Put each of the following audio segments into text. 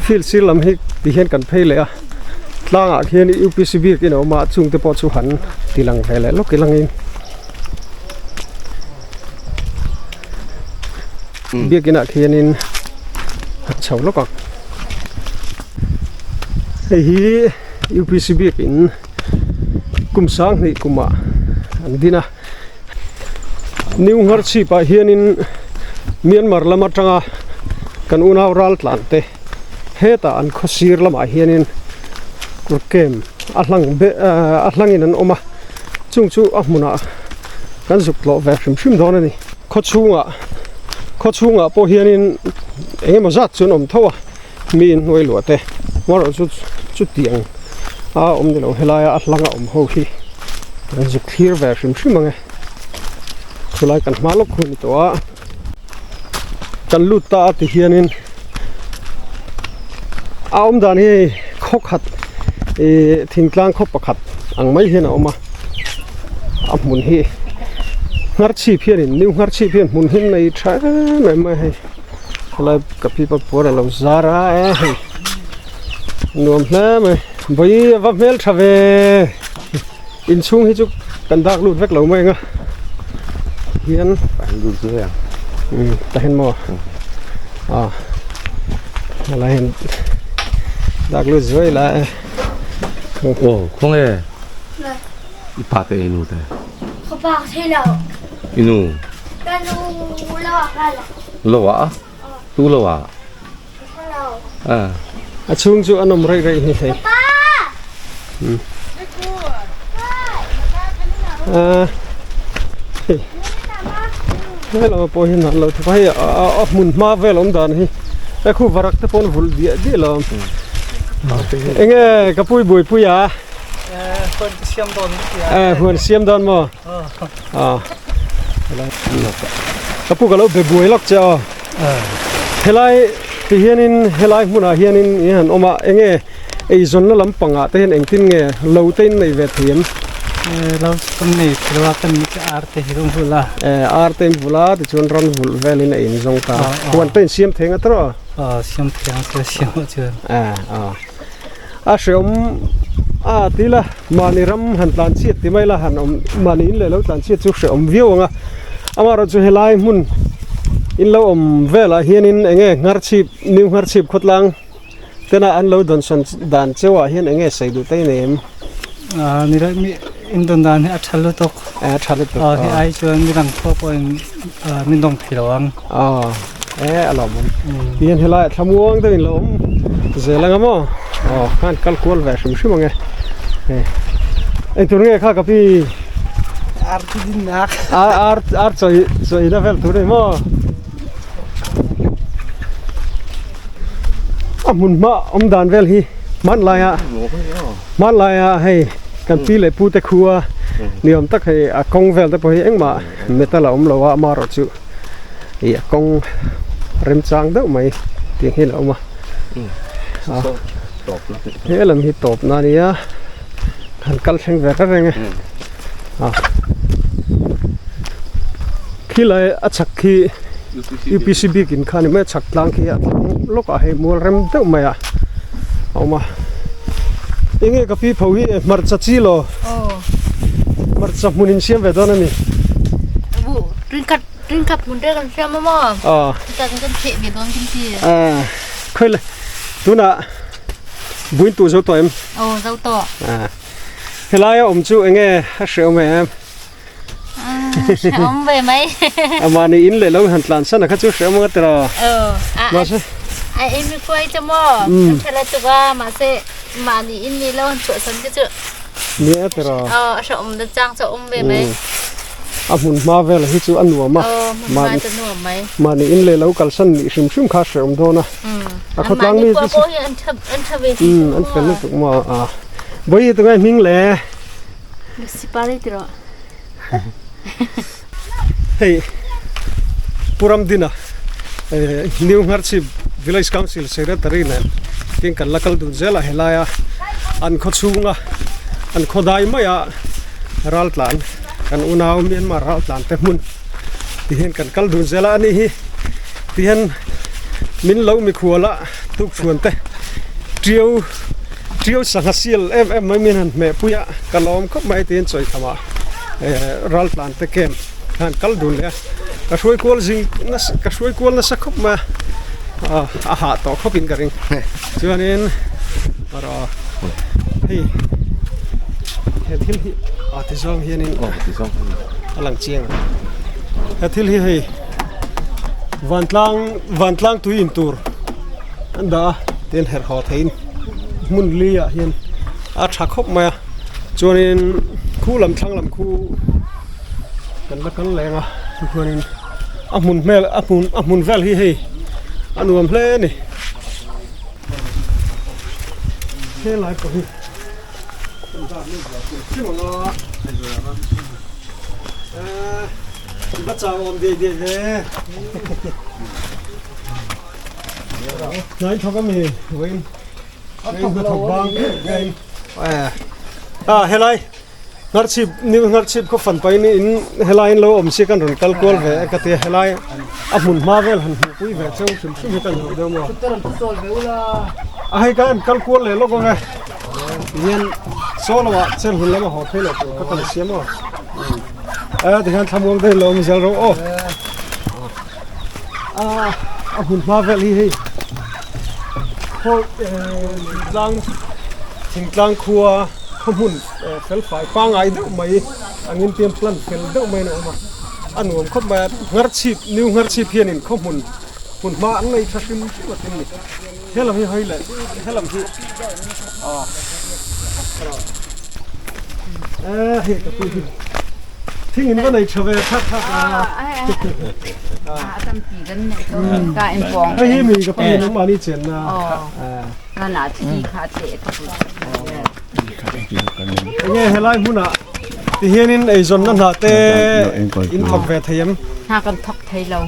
Field sir lam hi ti hian kan phei leh a tlangah khian upc biakin a awm a chung te pawh chu han ti lang ve leh lawk ila angin biakin ah khianin a chho lawk ang hei hi upc biakin kum sang hnih kumah an din a new ngharchhip ah hianin myanmar lam atanga kan unau ral tlan te hetah an khaw sir lamah hianin kawr kem a hlang be ahh a hlangin an awm a chung chu a hmunah kan zuk tlawh ve hrim hrim dawn a ni khaw chhungah khaw chhungah pawh hianin eng emaw zat chu an awm tho a mi inhnuai luah te amaherawh chu chutiang a awm ni lo helaia a hlanga awm ho hi kan zuk thlir ve hrim hrim ang e chulai kan hma lawk hun ni tawh a kan lut ta a ti hianin a awm dan hi hei khaw khat ihh thingtlang khaw pakhat ang mai hian a awm a a hmun hi ngharchhip hianin new ngharchhip hian hmun hi nei tha em em mai a hei. Helai ka pipa puar alo zar a e hei nuam hle mai vawi a va hmel tha ve inchhung hi chu kan dak lut vek lo mai ang a hian tah hian maw a helai hian dak lut zuai la e aw khawnge i pa te i nu te ka pa ka thei lo i nu Ka nu lo ah ka la. Lo ah? Tu lo ah? Ah. A chhung chu a nawm reih reih hi hei. Pa! Ah. Hei. He lama pawh hian an lo thawk a hei a hmun hma vel awm dan hi he khu varak te pawn vulh diah diah lo awm. Enge ka pui buaipui a? Huan siam dawn. Eh huan siam dawn maw? Ah. Ka pu ka lo be buai lawk che aw. Helai ti hianin helai hmunah hianin i han awm a enge eizawnna lampangah te hian engtin nge lo te in nei ve thei em? Lo kan nei thei lo a kan ni chu ar te hi kan vulh a. Ar te in vulh a tichuan ran vulh velin a inzawng ta. Huan te in siam thei nga tawh? Siam thei ang chu siam ah chuan. A hreawm a ti ila mahni ram han tlan chhiat ti mai ila han awm mahni in leh lo tlan chhiat chu hreawm viau ang a amaherawh chu helai hmun in lo awm velah hianin eng nge ngharchhip new ngharchhip khawtlang tena an lo dawnsawn dan cheuh ah hian eng nge sawi duh ta i nei em? Aaa ni reh mi in dawn dan hi a tha lutuk a tha lutuk aw hei ai chuan midang khua pawhin min dawng thei lo ang aw e a lawmawm tihian helaiah thlamuang deuhin lo awm zel anga maw aw khan kal kual ve hrim hrim ang e hei engtur nge kha ka pi ar ti din nak ar ar ar chawi chawi na vel tur a ni maw a hmun hma awm dan vel hi hmanlai ah hmanlai ah hei kan pi leh pu te khua ni awm tak hei a kawng vel te pawh hi engmah metal a awm lo a amaherawh chu ih a kawng remchang deuh mai tih hi a awm a he lam hi tawp na a nia han kal thleng ve reng reng e a khilai a chhak khi upc biakin kha a ni mai a chhak tlang khi a tlang lawkah hei mual rem deuh mai a a awm a enge ka pi pho hi hmarcha chi law hmarcha hmun in siam ve dawn a ni. Khawi le tunah buin tuh zo tawh em? Helai a awm chu enge a hrehawm em? Hrehawm ve mai. A mahni in leh lo han tlan san a kha chu hrehawm anga tiraw? Aw. Mahse. A in mi khuai chu maw? Kan tha la tuk a mahse mahni in ni lo han chhuah san te chu. Nia tiraw? Aw a hrehawm na chang chu a awm ve mai. A hmun hma vel hi chu a nuam a. Aw hmun hma chu nuam mai. Mahni in leh lo kalsan nih hrim hrim kha hrehawm dawn a. A khawtlang mi chu. Mahni an tha an tha ve si. An fel lutuk maw a. Vawi tungai hming le. Hei Puram Dina New Ngharchhip Village Council Secretary nen tin kan la kal dun zel a helaia an khaw chhunga an khaw dai maia ral tlan kan unau Myanmar ral tlan te hmun ti hian kan kal dun zel a ani hi ti hian. Min lo mikhual a tuk chhuan te tiau tiau sangha sial em em mai min han hmeh pui a ka lawm khawp mai tiin chawi tham ah eh ral tlan te camp khan kal dun leh a ka hruai kual zing nasa ka hruai kual nasa khawp mai a ah a hah tawh khawp in ka ring chuanin erawh hei he thil hi ah ti zawng hianin a lang chiang ang he thil hi hei. Vantlang vantlang tui in tur an dah a tin herh haw theiin hmun li ah hian a tha khawp mai a chuanin khu lam thlang lam khu kan la kal leng a tikhuanin a hmun hmel a hmun a hmun vel hi hei a nuam hle a ni helai pawh hi Va chau awm diai diai ve. Hnai thawk ami vawiin. Vawiin hna thawk bang vawiin. Ah helai Ngharchhip ni Ngharchhip khaw fan pahin in helai in lo awm si kan rawn kal kual ve a ka tia helai a hmun hma vel han hmuh pui ve cheu hrim hrim hi kan duh deuh maw. A hei kan kal kual leh lawk ang e. Tihian saw lamah chen hun lama haw phei leh tur ka kal siam aw. A tikhian thlamuang daih lo awm zel rawh aw. A a hmun hma vel hi hei khaw thingtlang thingtlang khua khaw hmun fel fai pangai deuh mai angin tian plan fel deuh mai in a awm a a nuam khawp mai a Ngharchhip new Ngharchhip hianin khaw hmun hmun hma an nei tha hrim hrim a tin ni. Helam hi hawi leh helam hi ah eh hei ka pui hi thing in va nei tha ve thak thak a a tam pi kan nei to ka in pong hei hi mi ka pi nang mani chen na na na thi kha te ka pu Enge helai hmunah ti hianin eizawnna hna te in thawk ve thei em? Hna kan thawk thei lo.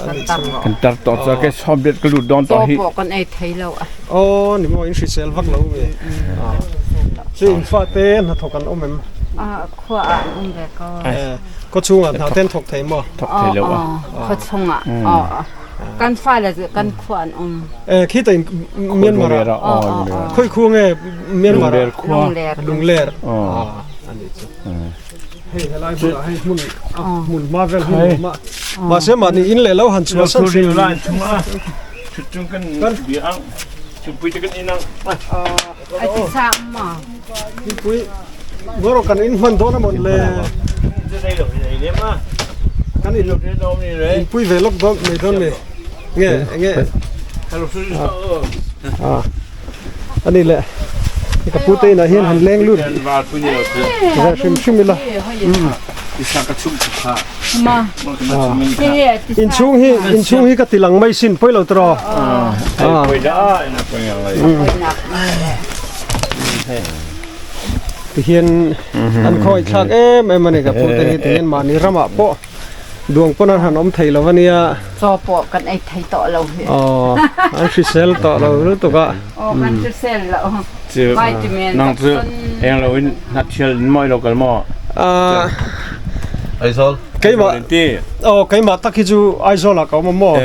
Kan tar rawh. Kan tar tawh chuan ke sawm riat ka lut dawn tawh hi. Chaw pawh kan ei thei lo a. Aw ni maw in hrisel vak lo mi. Chu in fa te hna thawk an awm em? Khua ah an awm ve ko. Khaw chhungah hna te an thawk thei maw? Thawk thei lo a. Khaw chungah. Kan fale cu kan khua an um. Eh khi ta in Myanmar ah. Khoi khu nge Myanmar ah? Lungler. Lungler. Ani chu. Hei helai hmun ah hei hmun hmun hma vel hmun ma. Mahse mahni in leh lo han chhuah san hrim. Lai chung a. Chut chung kan bi ang. Chupui te kan in ang. Ai ti sa ma. Pui ngoro kan in hman dawn amon le. Kan in in pui ve lok dawn mai dawn mi. Nge nge. Ah. Ani le. Ka pu te inah hian han leng lut ve hrim hrim ila. Inchhung hi inchhung hi ka ti lang mai sin pawi lo tawh. Tihian an khawi thlak em em a ni ka pu te hi tihian mahni ramah pawh duang pawn an han awm thei lo a nia. Chaw pawh kan ei thei tawh lo hi. Aw an hrisel tawh lo lutuk a. Aw kan hrisel lo. Vitamin Nang chu eng lo in hnathial in mawi lo kal maw? Aizawl. Keimah aw keimah tak hi chu Aizawl ah ka awm a maw?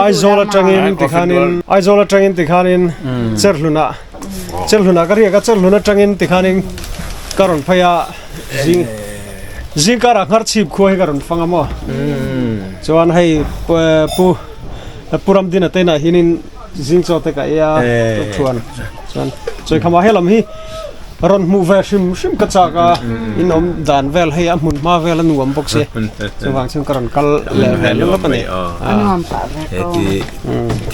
Aizawl atangin tikhanin Aizawl atangin tikhanin Cherhlunah Cherhlunah ka riak a Cherhlun atangin tikhanin ka rawn phei a zing zingkarah Ngharchhip khua hi ka rawn fang a maw? Chuan hei pu Pu Ramdina te inah hianin Zing chaw te ka ei a tuk thuan chuan chawikhama helam hi rawn hmuh ve hrim hrim ka chak a in awm dan vel hei a hmun hma vel a nuam bawk si chuvang chuan ka rawn kal leh ve lawp a ni a nuam pah ve ko heti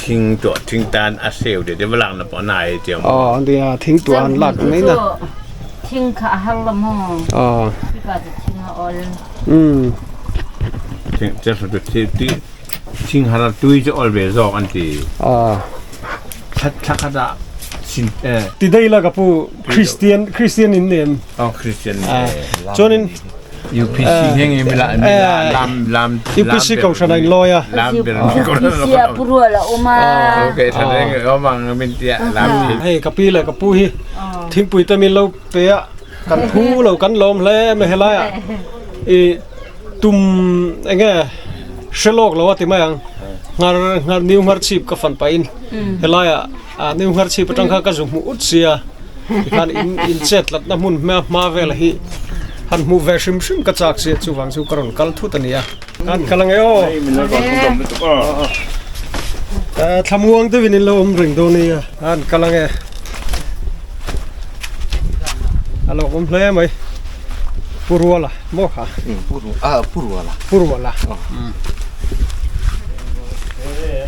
thing tuah thing tan a seu de te lak na pawh nai tiang aw nia thing tuah an lak mai na thing kha a har lo maw hika chu thing a awl thing che Thinghar a tui chu awl ve zawk an ti. Thla khat ah sin Ti dei la ka pu Christian Christian in nem. Oh Christian. Chuanin UPC nge nge mila mila lam lam UPC ko hran in lawi a. Lam ber UPC a pu rual a awm a. Okay tha reng e awm ang min tia lam hi. Hei ka pi leh ka pu hi thingpui te min lo pe a kan phu lo kan lawm hle mai helai ah i Tum eng nge hre lawk lo a ti mai ang. Nghar nghar new nghar chhip ka fan pahin helaiah ah new nghar chhip atang kha ka zu hmuh ut sia tikhan in in chet tlatna hmun hma hma vel hi han hmuh ve hrim hrim ka chak sia chuvang chu ka rawn kal thut a nia an kal ang e aw thlamuang deuhin in lo awm reng dawn nia an kal ang e a lo awm hle mai Puruala maw kha Puruala Puruala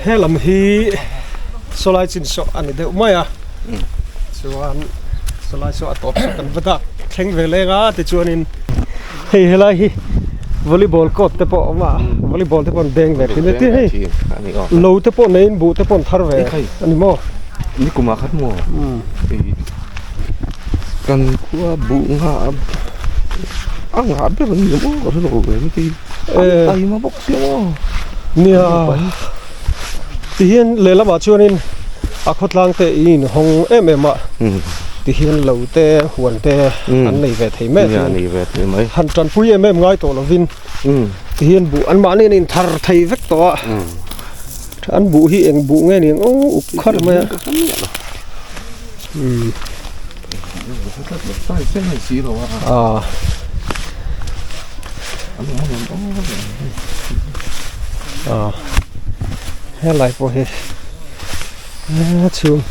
he lam hi sawlai chin saw a ni deuh mai a chuan sawlai saw a tawp saw kan va dak thleng ve leng a tichuanin hei helai hi volleyball court te pawh a awm a volleyball te pawh an beng ve thin a tin hei lo te pawh neiin buh te pawh an thar ve a ni maw nikum ah khat maw Kan khua buh nghah a nghah ber a ni maw ka hre lo ve heti an taima bawk sia maw nia tihian lehlamah chuanin a khawtlang te i inhawng em em a tihian lo te huan te an nei ve thei mai a han tanpui em em ngai tawh lovin tihian buh anmahni an inthar thei vek tawh a an buh hi eng buh nge ni ang aw uk kharh mai a. Ah helai pawh hi a chhung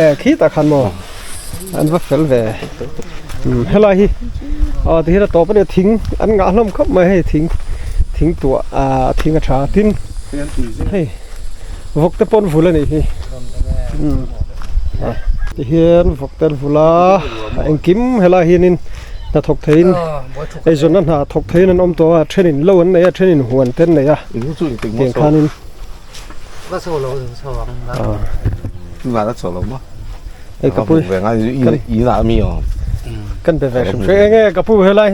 eh khitah khan maw an va fel ve helai hi aw ti hian a tawp a nia thing an ngah hlawm khawp mai hei thing thing tuah ah thing a tha tin hei vawk te pawh an vul a nih hi ti hian vawk te an vul a engkim helai hianin hnathawk theiin eizawnna hna thawk theiin an awm tawh a thenin lo an nei a thenin huan te an nei a tiang khanin. Hei ka pu kan be ve hrim hrim enge ka pu helai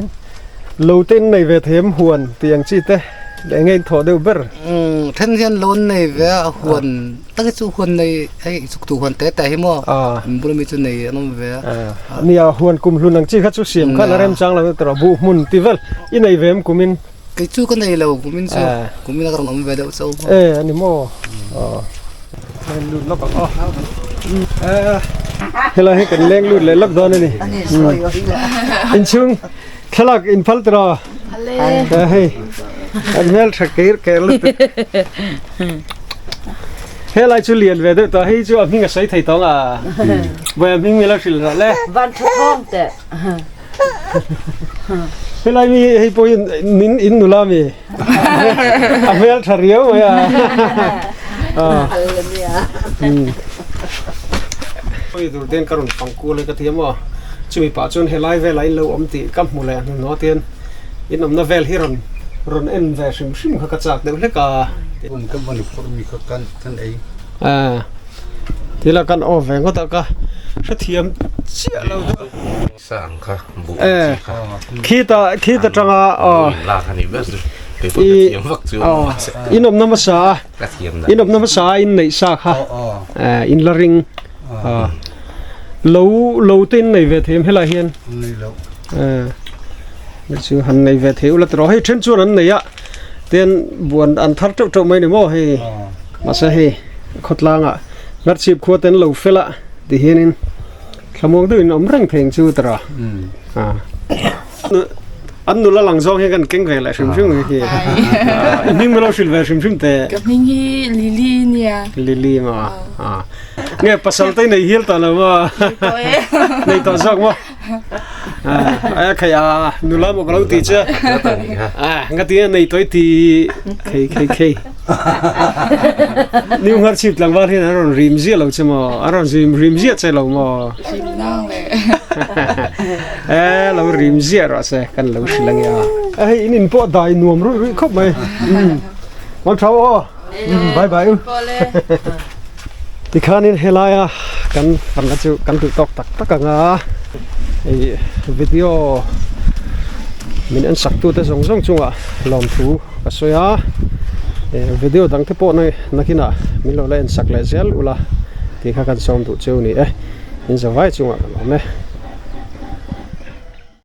lo te in nei ve thei em huan tih ang chi te leh enge in thawh deuh ber. Then hian lo an nei ve a huan tak hi chu huan nei hei chuk tu huan te te hi maw an bula mi chu nei an awm ve a. Nia huan kum hlun ang chi kha chu siam khan a remchang lo tawh buh hmun ti vel i nei ve em kum in. Kei chu ka nei lo kumin chu kumin a ka rawn awm ve deuh chauh e ani maw aw leng lut lawk ang aw helai hi kan leng lut leh lawk dawn ani inchhung thlalak in phal tiraw hei an hmel tha keir keir lutuk helai chu lian ve deuh tawh hei chu a hming a sawi thei tawng a vawi a hming mila hrilh rawh le van tha thawng teh Helai mi hei pawh hi in in nula mi a hmel tha riau mai a Hei tur ten ka rawn fang kual a ka ti a maw chumi pah chuan helai velah in lo awm tih ka hmu leh hnuhnawh atian in awmna vel hi rawn rawn en ve hrim hrim kha ka chak deuh hlek a. Thil a kan aw ve ngawt a ka hrethiam chiah lo deuh. Sa ang kha buh ang chi kha. Khita khita tanga aw. Lak ani ber chu. Kei pawh ka thiam vak chu. In awmna hmasa a. Ka thiam In awmna hmasa a in neih sa kha. In la ring. Lo lo te in nei ve thei em helai hian. Nei lo. Chu han nei ve thei ula tiraw hei then chuan an nei a. Ten buan an thar teuh teuh mai ni maw hei mahse hei khawtlangah Ngarchhip khua ten lo fel a ti hianin thlamuang deuhin awm reng thei ang chu tara an nula lang zawng hian kan keng ve leh hrim hrim hi i hming milo hrilh ve hrim hrim te ka hming hi Lily nia Lily ma nge pasal te nei hial ta lo ma nei tawh zawk maw A khai a nula maw ka lo ti che a nga ti nei toi ti khei khei khei new ngar chip tlangval hian an rawn rim zia lo che maw an rawn rim rim zia che lo maw e lo rim zia rawh se kan lo hrilh ange a hei in in pawh dai nuam ruih ruih khawp mai mang tha aw bye bye u Tikhanin helaia kan fanna chu kan duh tawk tak tak ang a, hei video min en sak tute zawng zawng chungah lawmthu ka sawi a, video dang te pawh nakinah min lo la en sak leh zel ula tih kha kan sawm duh cheu ni e, in zavai chungah kan awm e.